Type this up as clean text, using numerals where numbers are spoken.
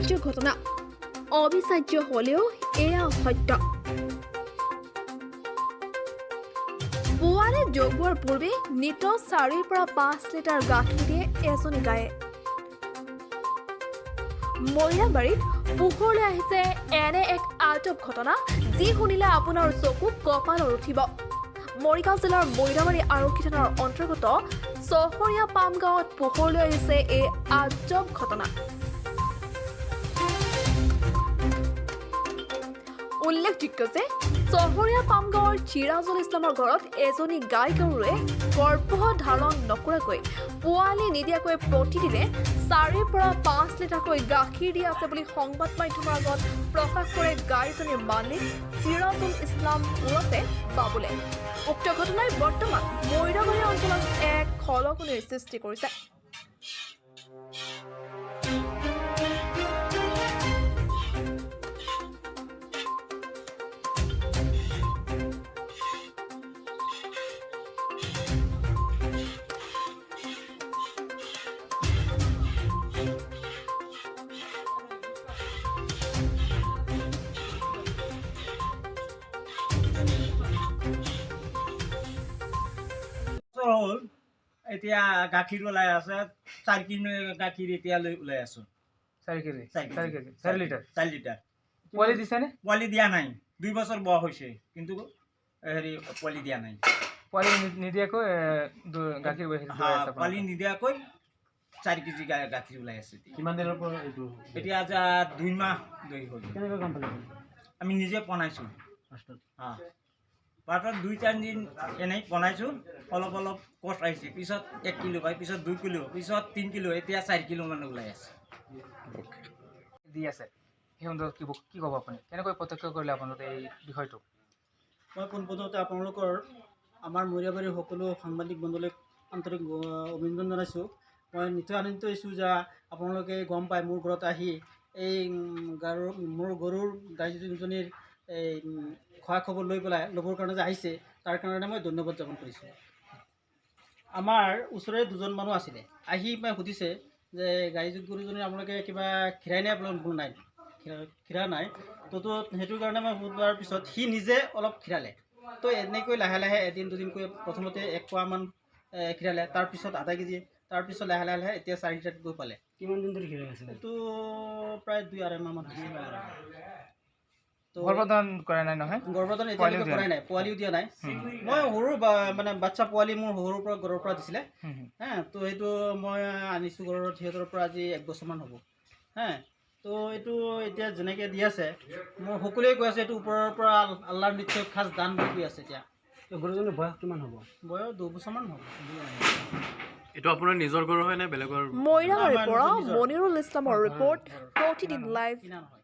আশ্চৰ্য ঘটনা। অবিশ্বাস্য হ'লেও এয়া সত্য। পোৱালি জগোৱাৰ পূৰ্বে নিতৌ 4ৰ পৰা 5 লিটাৰ গাখীৰ দিয়ে এজনী গায়ে। মৈৰাবাৰীত পোহৰলৈ আহিছে এনে এক আজব ঘটনা, যি শুনিলে আপোনাৰ চকু কপালত উঠিব। মৰিগাঁও জিলাৰ মৈৰাবাৰী আৰক্ষী থানাৰ অন্তৰ্গত চহৰীয়া পাম গাঁৱত পোহৰলৈ আহিছে এই আজব ঘটনা। উল্লেখযোগ্য যে চহৰীয়া পামগাঁৱৰ চিৰাজুল ইছলামৰ ঘৰত এজনী গাই গৰুৱে গৰ্ভ ধাৰণ নকৰাকৈ, পোৱালি নিদিয়াকৈ প্ৰতিদিনে 4ৰ পৰা 5 লিটাৰকৈ গাখীৰ দি আছে বুলি সংবাদ মাধ্যমৰ আগত প্ৰকাশ কৰে গাইজনীৰ মালিক চিৰাজুল ইছলাম ওৰফে বাবুলে। উক্ত ঘটনাই বৰ্তমান মৈৰাবাৰী অঞ্চলত এক খলকনিৰ সৃষ্টি কৰিছে। বছৰ হ'ল, এতিয়া গাখীৰ ওলাই আছে। 4 কিলো গাখীৰ এতিয়ালৈ ওলাই আছো। 4 KG? 4 KG. 4 KG, 4 litre? 4 litre. পোৱালি দিছেনে? পোৱালি দিয়া নাই। 2 বছৰ বয়স হৈছে, কিন্তু হেৰি পোৱালি দিয়া নাই। পোৱালি নিদিয়াকৈ গাখীৰ ওলাই আছে? পোৱালি আপোনালোকৰ? নিদিয়াকৈ 4 কেজি গাখীৰ ওলাই আছে এতিয়া। কিমান দিনৰ পৰা এইটো? এতিয়া 2 মাহ ধৰি হ'ল। কেনেকৈ গম পালে? আমি নিজে বনাইছোঁ। ফাৰ্ষ্টত? হা, পাছত 2-3 দিন এনেই বনাইছোঁ, অলপ অলপ কষ্ট আহিছে। পিছত 1 কিলো পাই, পিছত 2 কিলো, পিছত 3 কিলো, এতিয়া 4 কিলো মান ওলাই আছে। দি আছে, সেই সন্দৰ্ভত কি ক'ব আপুনি? কেনেকৈ প্ৰত্যক্ষ কৰিলে আপোনালোকে এই বিষয়টো? মই পোনপ্ৰথমতে আপোনালোকৰ আমাৰ মৈৰাবাৰীৰ সকলো সাংবাদিক বন্ধুলৈ আন্তৰিক অভিনন্দন জনাইছোঁ। মই নিশ্চয় আনন্দিত হৈছোঁ যে আপোনালোকে গম পাই মোৰ ঘৰত আহি এই গাৰু মোৰ গৰুৰ গাইজনীৰ এই খোৱা খবৰ লৈ পেলাই ল'বৰ কাৰণে যে আহিছে, তাৰ কাৰণে মই ধন্যবাদ জ্ঞাপন কৰিছোঁ। আমাৰ ওচৰৰে দুজন মানুহ আছিলে, আহি মই সুধিছে যে গাই গৰুজনী আপোনালোকে কিবা খীৰাই নাই? বোলো বোলো নাই, খীৰা নাই। তো সেইটো কাৰণে মই সোধাৰ পিছত সি নিজে অলপ খীৰালে। তো এনেকৈ লাহে লাহে এদিন দুদিনকৈ প্ৰথমতে 1 পোৱামান খীৰালে, তাৰপিছত আধা কেজি, তাৰপিছত লাহে লাহে লাহে এতিয়া 4 লিটাৰ গৈ পালে। কিমান দিন ধৰি খীৰাই আছে? এইটো প্ৰায় 2-2.5 মাহমান হৈছে। তো গৰ্ভধাৰণ কৰা নাই নহয়? গৰ্ভধাৰণ পোৱালিও এতিয়ালৈকে দিয়া কৰাই নাই, পোৱালিও দিয়া নাই। মই সৰু মানে বাচ্ছা পোৱালি মোৰ সৰুৰ পৰা ঘৰৰ পৰা দিছিলে। হুম, হুম। হে, তো সেইটো মই আনিছোঁ ঘৰত সিহঁতৰ পৰা, আজি এক বছৰমান হ'ব। হে, তো এইটো এতিয়া যেনেকৈ দি আছে, মোৰ সকলোৱে কৈ আছে এইটো ওপৰৰ পৰা আল্লাহৰ নিশ্চয় খাচ দান বুলি কৈ আছে এতিয়া। গৰুজনীৰ বয়স কিমান হ'ব? বয়স 2 বছৰমান হ'ব। এইটো আপোনাৰ নিজৰ গৰু হয় নে বেলেগৰ? মৈৰাবাৰীৰ আমাৰ পৰা নিজৰ। মনিৰুল ইছলামৰ ৰিপৰ্ট, প্ৰতিদিন লাইভ। কিনা নহয়।